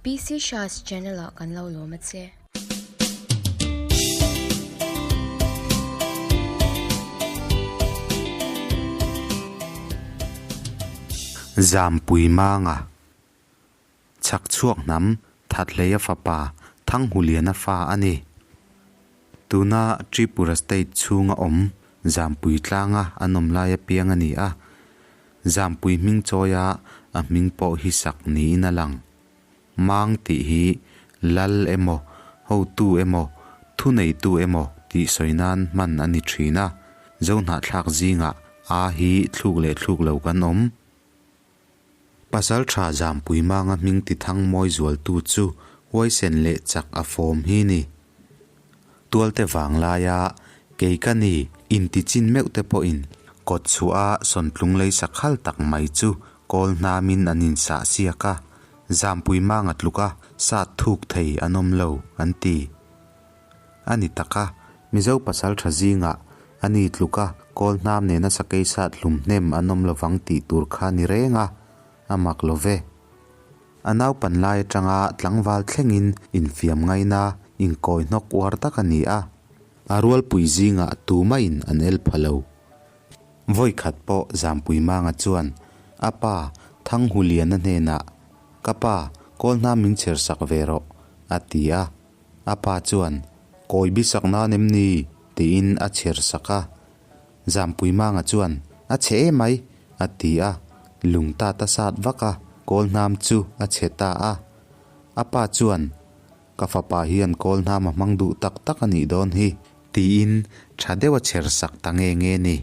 PC Shah's channel ah kan lo lawm a che. Zampui Manga Chhak chhuak hnam Thathleia fapa Thanghuliana fa a ni. Tuna Tripura State chhunga awm Zampui tlanga an awm lai apiang a ni a. Zampui hming chawia a hming pawh hi sak niin a lang. Mang tih hi lal emaw, hotu emaw, thuneitu emaw tih sawi nan hman a ni thin a, Zohnahthlak zingah a hi thluk leh thluk lo kan awm. Pasal tha Zampui Manga hming ti thang mawi zualtu chu huaisen leh chak a fawm hi ni. Tualte vang laia kei ka ni inti chin meuh te pawhin kawt chhuah a sawntlung lei sakhal tak mai chu kawl hnamin an insah siak a, Zampui Manga tluka sat thuk thei an awm lo an ti. A ni tak a, Mizo pasal tha zingah a ni tluka kawl hnam nena sakei sat hlum hnem an awm lovang tih tur kha ni reng a, a mak lo ve. A naupan lai atanga tlangval thlengin infiam ngaina inkawi hnawk uar tak a ni a, a rualpui zingah tumahin an el pha lo. Vawi khat pawh Zampui Manga chuan a pa Thanghuliana hnenah, Ka pa, kawl hna min chher sak ve rawh, a ti a. A pa chuan, Kawi bisak nan em ni? tiin a chher sak a. Zampui Manga chuan, A chhe emai, a ti a. Lung ta ta sat vak a, kawl hnam chu a chhe ta a. A pa chuan, Ka fapa hian kawl hnam a hmang duh tak tak a nih dawn hi, tiin tha deuh a chher sak ta nge nge ni.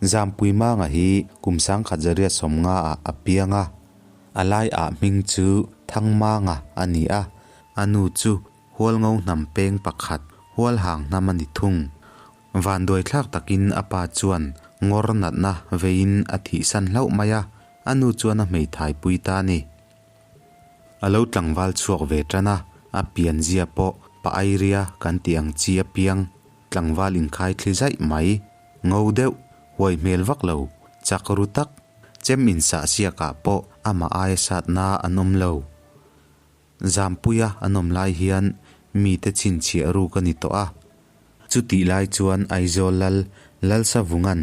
Zampui Manga hi kum sangkhat zariat sawmnga ah a piang a, a lai ah hming chu Thangmanga a ni a, a nu chu Hualngo hnam peng pakhat Hualhang hnam a ni thung. Vanduaithlak takin a pa chuan ngawr natna veiin a thihsan hlauh mai a, a nu chuan a hmeithai pui ta a ni. A lo tlangval chhuak ve tan a, a pianzia pawh pa airia kan tih ang chi apiang tlangval inkhai thli zaih mai, ngo deuh, huai hmel vak lo, chak ru tak, chem insah siakah pawh amah aia satna an awm lo. Zampuia an awm lai hian mite chhinchhiah ruk a ni tawh a. Chutih lai chuan Aizawl lal Lalsavunga'n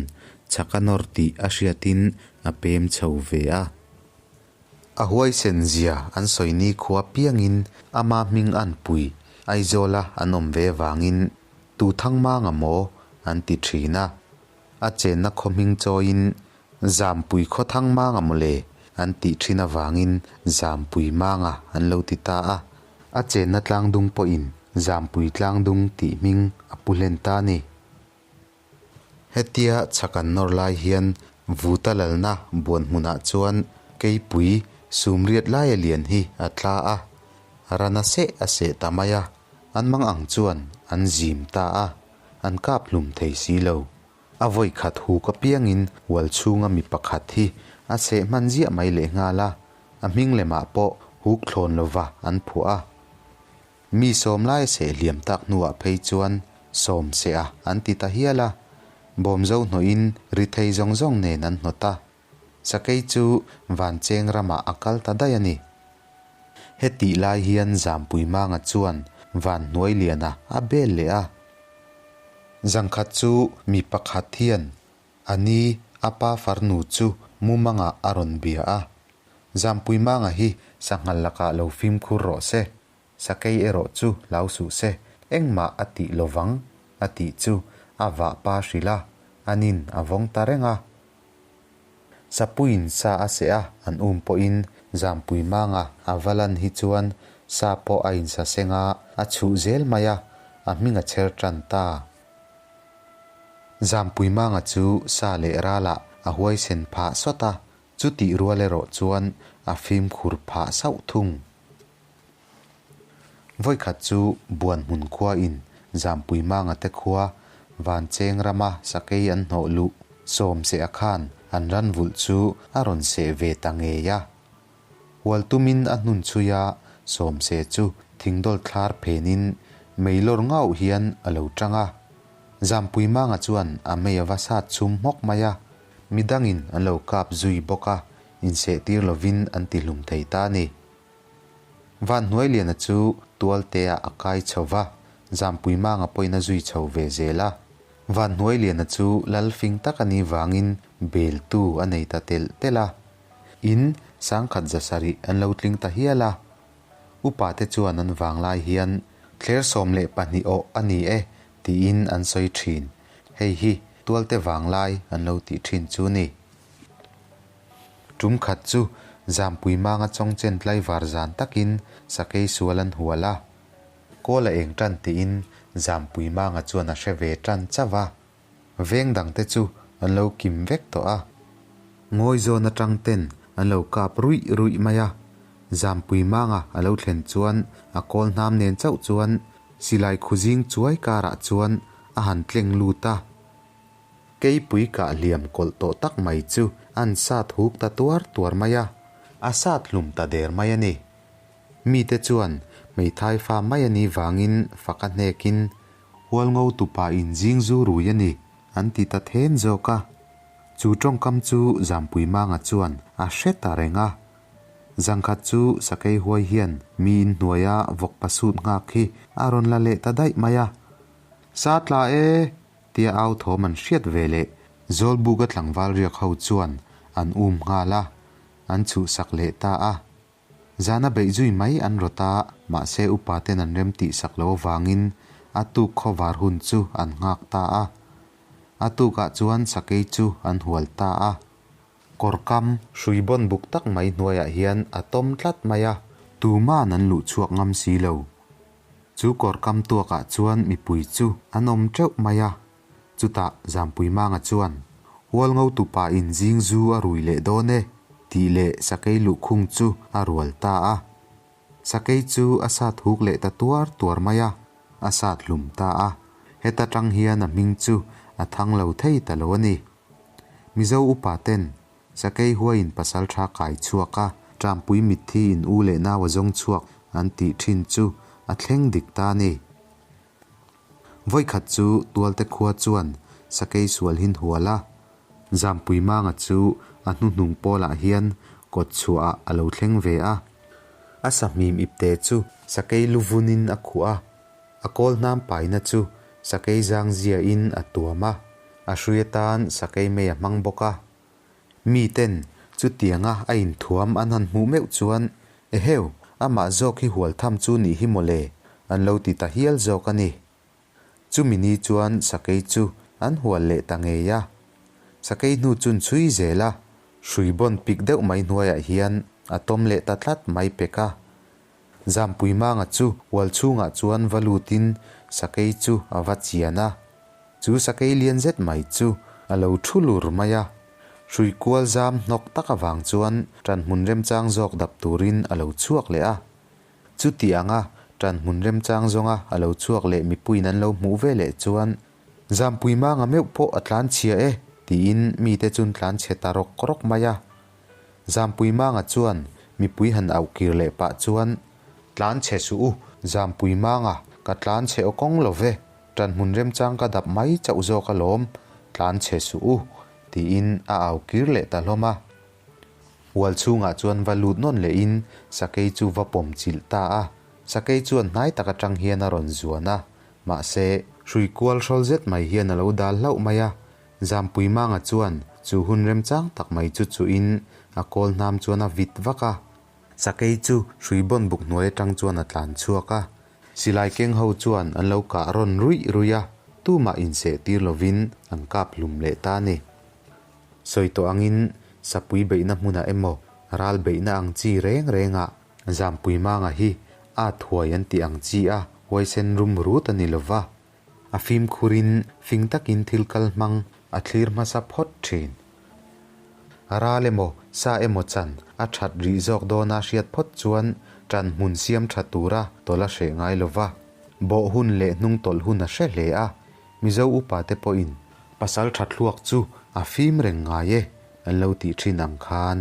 chhaka nawr tih a hriatin a pem chho ve a. A huaisen zia an sawi ni khua piangin ama hming an pui Aizawla an awm ve vangin tu thang manga maw an ti thin a. A chenna khaw hming chawiin Zampui khaw thang manga mawle an tih thin avangin Zampui manga an lo ti ta a. A chenna tlangdung pawhin Zampui tlangdung tih hming a pu hlen ta a ni. Hetia chhak an nawr lai hian Vuta lalna buan hmunah chuan keipui sumriat laia lian hi a tla a, ran a seh a seh ta mai a, an mang ang chuan an zim ta a, an kap hlum thei si lo. A vawi khat huk apiangin hual chhunga mi pakhat hi a seh hman ziah mai lehnghal a, a hming lemah pawh huk thlawn lova an phuah a. Mi sawm lai a seh hliam tak hnuah phei chuan sawm seh a an ti ta hial a, bawmzo hnawhin ri thei zawng zawng nen an hnawt a. Sakei chu Vancheng ramah a kal ta daih a ni. Hetih lai hian Zampui Manga chuan van hnuai liana a bel leh a. Zangkhat chu mi pakhat hian A ni, a pa farnu chu mumangah a rawn bia a. Zampui Manga hi sanghal lakah lo fimkhur rawh se, sakei erawh chu hlau suh se, engmah a tih lovang a tih chu a vah pa hrilh a, anin a vawng ta reng a. Sapuiin sa a seh a, an um pawhin Zampui Manga a va lan hi chuan sa pawh a insaseng a, a chhuh zel mai a, a hming a chher tan ta. Zampui Manga chu sa leh ralah a huaisen phah sawt a, chutih rual erawh chuan a fimkhur phah sauh thung. Vawikhat chu Buanhmun khua in Zampui Manga te khua Vancheng rama sakei an hnawh luh sawm seh a khan an ran vulh chu a rawn seh ve ta ngei a. Hual tumin a hnun chhui a, sawmse chu thingdawl thlar phenin mei lawr ngauh hian a lo tang a. Zampui Manga chuan a mei a va sat chhum hmawk mai a, midangin an lo kap zui bawk a, insehtir lovin an tihlum thei ta a ni. Vanhnuailiana chu Tualtea a kai chho va, Zampuimanga pawhin a zui chho ve zel a. Vanhnuailiana chu lal fing tak a nih vangin beltu a nei ta telh telh a. In sangkhat zasarih an lo tling ta hial a. Upate chuan an vanglai hian thler 12 awh a ni e tiin an sawi thin. Hei hi Tualte vanglai an lo tih thin chu ni. Tum khat chu Zampui manga chawngchen tlaivar zan takin sakei sual an hual a. Kawl a eng tan tiin Zampui manga chuan a hre ve tan chauh a. Veng dangte chu an lo kim vek tawh a. Ngawi zawn atang ten an lo kap ruih ruih mai a. Zampui manga a lo thlen chuan a kawl hnam nen chauh chuan silai khuzing chuai karah chuan a han tleng lut a. Keipui kah hliam kawlh tawh tak mai chu an sat huk ta tuar tuar mai a, a sat hlum ta der mai a ni. Mite chuan hmeithai fa mai a nih vangin fak a hnekin Hualngo tupa in zing zu rui a ni an ti ta then zawk a. Chu tawngkam chu Zampuimanga chuan a hre ta reng a. Zangkhat chu Sakei huai hian mi inhnuaia vawkpa sut nghak hi a rawn la leh ta daih mai a. Sa tla e! Tia au thawm an hriat ve leh Zawlbuka tlangval riak ho chuan an um nghal a, an chhuhsak leh ta a. Zana beih zui mai an rawt a, mahse upa ten an rem tihsak lo avangin a tuk khawvar hun chu an nghak ta a. A tukah chuan sakei chu an hual ta a. Kawr kam hrui bawn buk tak mai hnuaiah hian a tawm tlat mai a, tuma'n an luh chhuak ngam si lo. Chu kawr kam tuakah chuan mipui chu an awm teuh mai a, chutah Zampuimanga chuan, Hualngo tupa in zing zu a rui leh dawn e, tih leh sakei luhkhung chu a rual ta a. Sakei chu a sat huk leh ta tuar tuar mai a, a sat hlum ta a. Heta tang hian a hming chu a thang lo thei ta lo a ni. Mizo upa ten Sakei huaiin pasal tha kai chhuak a, Ṭampui mitthi in u leh nau a zawng chhuak an tih ṭhin chu a thleng dik ta a ni. Vawikhat chu Tualte khua chuan Sakei sual hin hual a, Zampui Manga chu a hnuhnung pawlah hian kawt chhuahah a lo thleng ve a. A sahmim ipte chu Sakei lu vunin a khuh a, a kawl hnam paina chu Sakei zang ziahin a tuam a, a hrui atan Sakei mei a hmang bawk a. Miten chutianga a inthuam an han hmuh meuh chuan, Eheu, amah zawk hi hual tham chu nih hi mawle, an lo ti ta hial zawk a ni. Chumi ni chuan sakei chu an hual leh ta ngei a. Sakei hnu chun chhui zel a, hrui bawn pik deuh mai hnuaiah hian a tawm leh ta tlat mai pek a. Zampuimanga chu hual chhungah chuan va lutin sakei chu a va chian a. Chu sakei lian zet mai chu a lo thu lur mai a, hrui kual zam hnawk tak avang chuan ṭanhmun remchang zawk dap turin a lo chhuak leh a. Chuti anga ṭanhmun remchang zawnga a lo chhuak leh mipuiin an lo hmuh ve leh chuan, Zampui manga meuh pawh a tlanchhia e, tiin mite chun tlanchhe ta rawk rawk mai a. Zampui manga chuan mipui han auh kir leh pah chuan, Tlanchhe suh u, Zampui manga ka tlanchhe aw kawng lo ve. Ṭanhmun remchang ka dap mai chauh zawk alawm, tlan chhe suh u, tiin a au kir leh ta hlawm a. Hual chhungah chuan va lut nawn lehin sakei chu va pawm chilh ta a, sakei chuan hnai tak aṭang hian a rawn zuan a, mahse, hrui kual hrawl zet mai hian a lo dal hlauh mai a, Zampui Manga chuan chu hun remchang tak mai chu chuhin a kawl hnam chuan a vit vak a. Sakei chu hrui bawn buk hnuai aṭang chuan a tlan chhuak a, Silai keng ho chuan an lo kah rawn ruih ruih a, tumah inseh tir lovin an kap hlum leh ta a ni. Sawi tawh angin sapui beihna hmunah emaw ral beihna ang chi reng rengah Zampui Manga hi at huai an tih ang chi a huaisen rum rut a ni lova, a fimkhurin fing takin thil kal hmang a thlir hmasa phawt thin. Ral emaw, sa emaw chan a that rih zawk dawna hriat phawt chuan ṭan hmun siam ṭha tura tawlh a hreh ngai lo va, bawh hun leh hnung tawlh hun a hre hle a, Mizo upate pawhin pasal ṭha thluak chu a fim reng ngai e an lo tih ṭhin ang khan.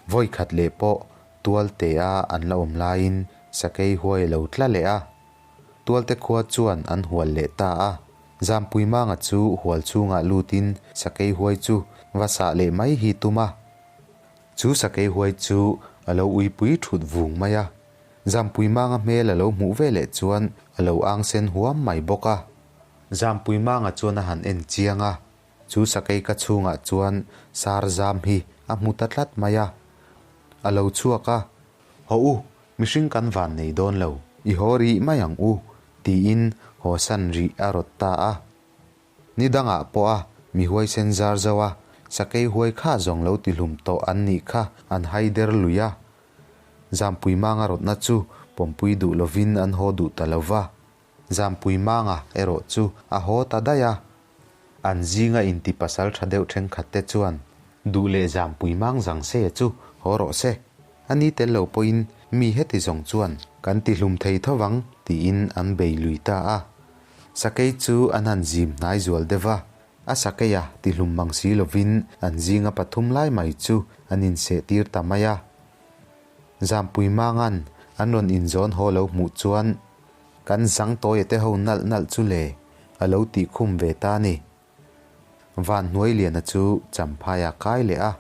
Vawi khat leh pawh Tualtea an la awm laiin sakei huai a lo tla leh a. Tualte khua chuan an hual leh ta a, Zampuimanga chu hual chhungah lutin sakei huai chu va sah leh mai hi tum a. Chu sakei huai chu a a lo uipui thut vung mai a. Zampuimanga hmel a lo hmuh veleh chuan a lo ang sen huam mai bawk a. Zampuimanga chuan a han en chiang a, chu sakei ka chhungah chuan sar zam hi a hmu ta tlat mai a. A lo chhuak a, Hawh u, mihring kan van nei dawn lo, i haw rih mai ang u, tiin haw san rih a rawt ta a. Ni dangah pawh a mi huaisen zar zo a, sakei huai kha zawng lo tihlum tawh an nih kha an hai der lui a. Zampuimanga rawtna chu pawmpui duh lovin an haw duh ta lo va. Zampuimanga erawh chu a haw ta daih a. An zinga inti pasal tha deuh thenkhat te chuan duh leh Zampuimang zang se chu haw rawh se, a ni tel lo pawhin mi heti zawng chuan kan tihlum thei tho vang tiin an bei lui ta a. Sakei chu an han zim hnai zual deuh va, a sakeia tihlum mang si lovin an zinga pathum lai mai chu an inseh tir ta mai a. Zampui Mangan an rawn inzawn haw lo hmuh chuan, Kan zang tawia te ho nalh nalh chu le, a lo tih khum ve ta a ni. Van Hnuailiana chu Champhaiah kai leh a,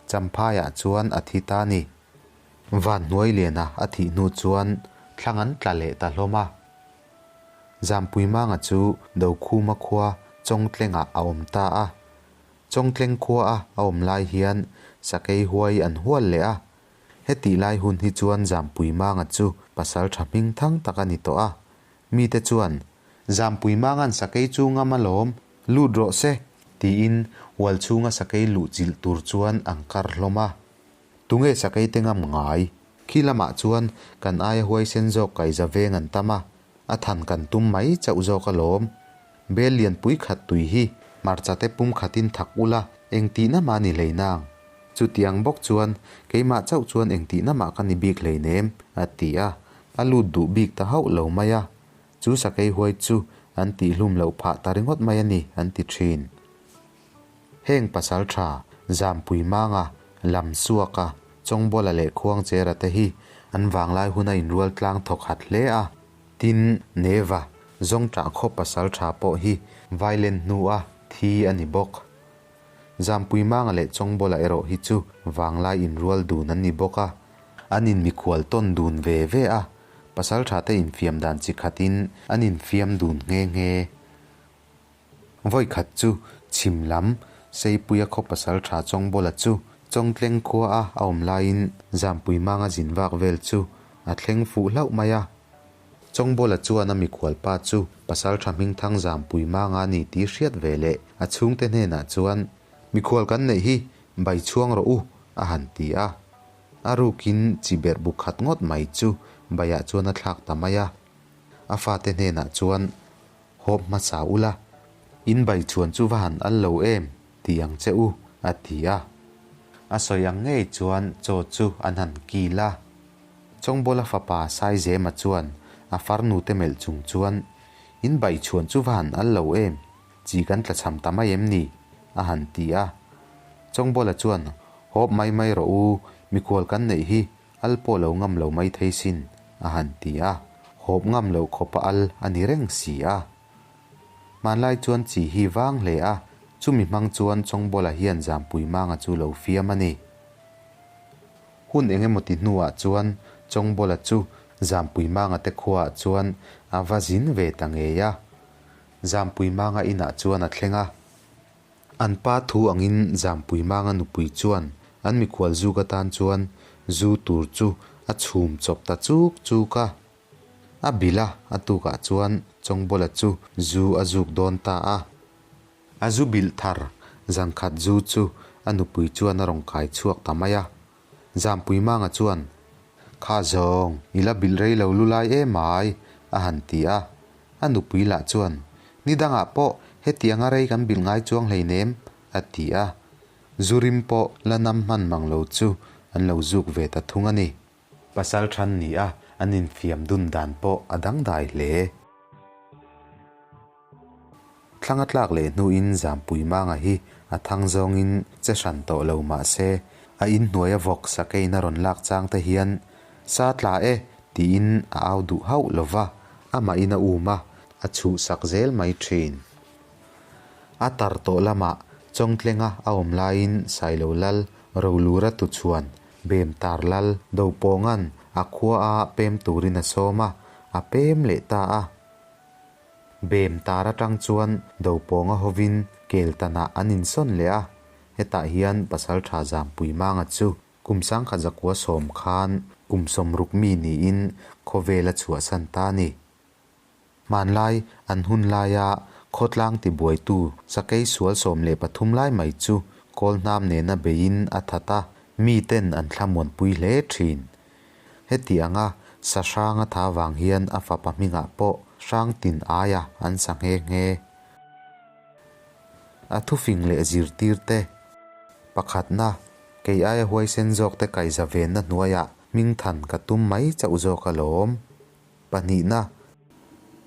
Champhaiah chuan a thi ta a ni. Van Hnuailiana a thih hnu chuan thlang an tla leh ta hlawm a. Zampuimanga chu Dokhuma khua Chawngtlengah a awm ta a. Chawngtleng khua a a awm lai hian sakei huai an hual leh a. Hetih lai hun hi chuan Zampuimanga chu pasal tha hming thang tak a ni tawh a. Mite chuan, Zampuimanga'n sakei chu ngam alawm, lut rawh se, tiin hual chhunga sakei luh chilh tur chuan an kar hlawm a. Tunge sakei te ngam ngai? Khi lamah chuan kan aia huaisen zawk kaiza veng an tam a, a than kan tum mai chauh zawk alawm. Bel lianpui khat tui hi hmarcha te pum khatin thak ula eng tihna mah ni hlei nang. Chutiang bawk chuan keimah chauh chuan eng tihna mah ka ni bik hleinem, a ti a, a lut duh bik ta hauh lo mai a. Chu sakei huai chu an tihhlum loh phah ta ringawt mai a ni, an ti thin. Heng pasal tha, Zampui Manga, Lamsuaka, Chawngbawla leh Khuangchera te hi an vanglai huna inrual tlang thawk hat hle a. Tin, Neva, Zawngṭah khaw pasal tha pawh hi vailen hnua thi a ni bawk. Zampui Manga leh Chawngbawla erawh hi chu vanglai inrual dun an ni bawk a. An inmikhual tawn dun ve ve a, pasal tha te infiam dan chi khatin an infiam dun nghe nghe. Vawi khat chu chhim lam Seipuia khaw pasal tha Chawngbawla chu Chawngtleng khua a a awm laiin Zampui manga zin vak vel chu a thleng fuh hlauh mai a. Chawngbawla chuan a mikhualpa chu pasal tha hmingthang Zampui manga a ni tih hriat ve leh a chhungte hnenah chuan, Mikhual kan neih hi bai chhuang rawh u, a han ti a. A rukin chi berh bu khat ngawt mai chu baiah chuan a thlak ta mai a. A fate hnenah chuan, Hawp hmasa ula, in bai chuan chu va han al lo em ti ang che u, a ti a. A sawi ang ngei chuan chaw chu an han kil a. Chawngbawla fapa Saizema chuan a farnute melh chung chuan, In bai chuan chu va han al lo em, chi kan tlachham ta mai em ni? a han ti a. Chawngbawla chuan, Hawp mai mai rawh u, mikhual kan neih hi Al pawh lo ngam lo mai thei sin, a han ti a. Hawp ngam loh khawpa al a ni reng si a. Hmanlai chuan chi hi vang hle a, chumi hmang chuan Chawngbawla hian Zampui Manga chu lo fiam a ni. Hun eng emaw ti hnuah chuan Chawngbawla chu Zampui Manga te khuaah chuan a va zin ve ta ngei a. Zampui Manga inah chuan a thleng a. An pa thu angin Zampui Manga nupui chuan an mikhual zuk atan chuan zu tur chu a chhum chawp ta chuk chuk a. A bilh a, a tukah chuan Chawngbawla chu zu a zuk dawn ta a. A zu bilh thar zankhat zu chu a nupui chuan a rawn kai chhuak ta mai a. Zampui Manga chuan, Kha zawng, i la bilh rei lo lu lai em ai, a han ti a. A nupui lah chuan, Ni dangah pawh hetianga rei kan bilh ngai chuang hleinem, a ti a. Zu rim pawh la nam hman mang lo chu an lo zuk ve ta thung a ni. Pasal than ni a an infiam dun dan pawh a dangdai hle. Thlang a tlak leh hnuin Zampui Manga hi a thang zawngin che hran tawh lo mah se, a inhnuai a vawk sakein a rawn lak chang te hian, Sa tla e! tiin a au duh hauh lo va, amahin a um a, a chhuhsak zel mai thin. A tar tawh lamah Chawngtlenga a awm laiin Sailo Lal Rolura tuchhuan. Bemtar lal Dopawnga'n a khuaa pem turin a sawm a, a pem leh ta a. Bemtar atang chuan Dopawnga hovin Keltanah an insawn leh a, hetah hian Pasaltha Zampuimanga chu kum 1910 khan kum 60 mi niin khawvel a chhuahsan ta a ni. Hmanlai an hun laia khawtlang tibuaitu sakei sual 13 lai mai chu Kawlhnam nena beiin a that a, miten an thlamuanpui hle thin. Heti anga sa hrang a tha vang hian a fapa hmingah pawh hrang tin aia an sa nghe nghe. A thufing leh zirtir te pakhatna kei aia huaisen zawk te kaiza venna hnuaiah hmingthan ka tum mai chauh zawk alawm. Pahnihna,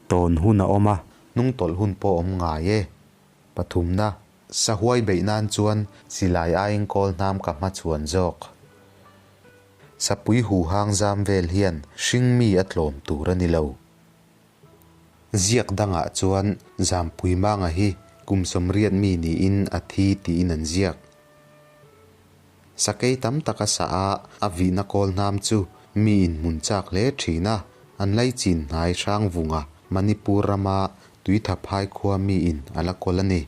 tawn hun a awm a, hnungtawlh hun pawh awm ngai e. Pathumna, sahuai beih nan chuan silai aiin kawl hnam ka hmachhuan zawk. Sapui huhang zam vel hian hringmi a tlawm tur a ni lo. Ziak dangah chuan Zampui Manga hi kum 80 mi niin a thi tiin an ziak. Sakei tam tak a sah a, a vihna kawl hnam chu mi inhmun chak hle thin a, an laichin hnai Hrangvunga Manipur rama Tuithaphai khua miin a la kawl a ni.